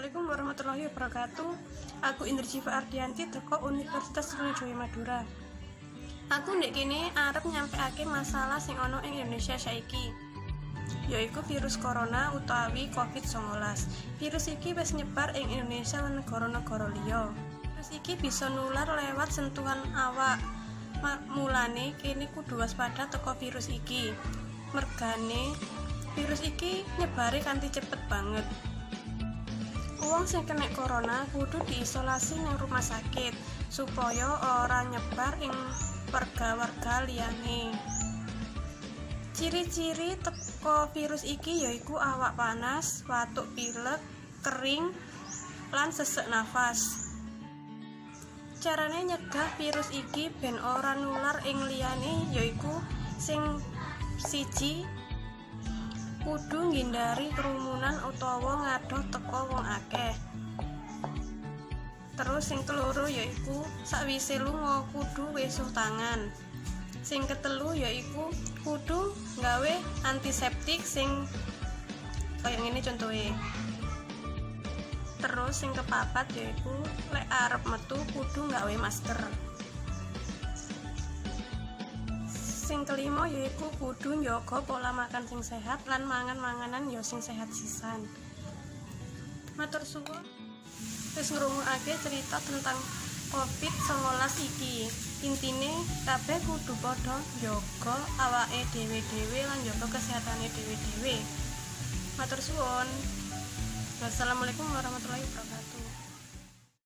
Assalamualaikum warahmatullahi wabarakatuh. Aku Indrijiva Ardianti teko Universitas Trunojoyo Madura. Aku ndek kene arep nyampeake masalah sing ana ing Indonesia saiki, yaiku virus corona utawi COVID-19. Virus iki wis nyebar ing Indonesia lan negara-negara liya. Virus iki bisa nular lewat sentuhan awak. Mulane kene kudu waspada teko virus iki. Mergane virus iki nyebare kanthi cepet banget. Wong sing kena corona kudu diisolasi nang rumah sakit supaya ora nyebar ing warga-warga liyane. Ciri-ciri teko virus iki yaiku awak panas, watuk pilek, kering, lan sesek nafas. Carane nyegah virus iki ben ora nular ing liyane yaiku sing siji, kudu ngindari kerumunan utawa ngadoh teko wong akeh. Terus sing keloro yaiku sakwise lunga kudu wisuh tangan. Sing ketelu yaiku kudu nggawe antiseptik sing kaya ngene contohe. Terus sing kepapat yaiku lek arep metu kudu nggawe masker. Sing kelima yaiku kudu njaga pola makan sing sehat lan mangan manganan ya sing sehat sisan. Matur suwun wis ngrungokake cerita tentang COVID-19 iki. Intine, kabeh kudu padha njaga awake dhewe-dhewe lan njaga kesehatane dhewe-dhewe. Matur suwun. Wassalamualaikum warahmatullahi wabarakatuh.